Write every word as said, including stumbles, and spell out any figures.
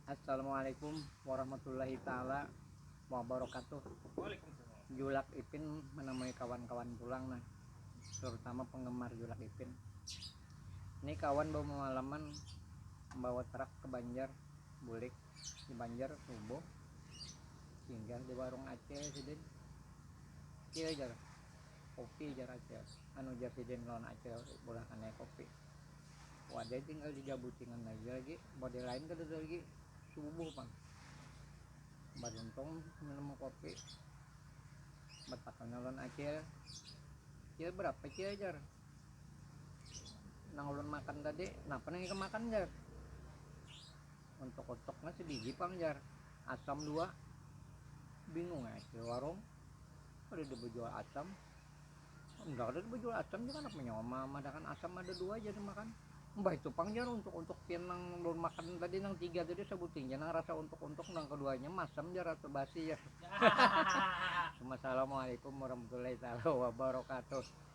Assalamualaikum warahmatullahi taala wabarakatuh. Julak Ipin menemui kawan-kawan pulang nah, terutama penggemar Julak Ipin. Ini kawan bawa malaman, bawa truk ke Banjar, bulik di Banjar subuh, singgah di warung Acil sidin. Acil jar, kopi jar Acil. Anu jar sidin lawan Acil, ulah kanai kopi. Wadai tinggal di jabutingan aja lagi, model lain kada ada lagi. Subuh pang. Baruntung minum kopi. Batakun lawan Acil. Cil, berapa Cil jar? Nang ulun makan tadi, napa nang ikam makan jar? Untuk-untuknya sebiji pang jar. Asam dua. Bingung ya Acil warung. Ada dibejual asam. Enggak ada dibejual asam juga, anak menyawa madakan asam ada dua jadi makan. Mbah itu pang jar untuk-untuk pian nang ulun makan tadi nang tiga tadi sebuting jar nang rasa untuk-untuk, nang keduanya masam jar atau basi jar. Assalamualaikum warahmatullahi taala wabarakatuh.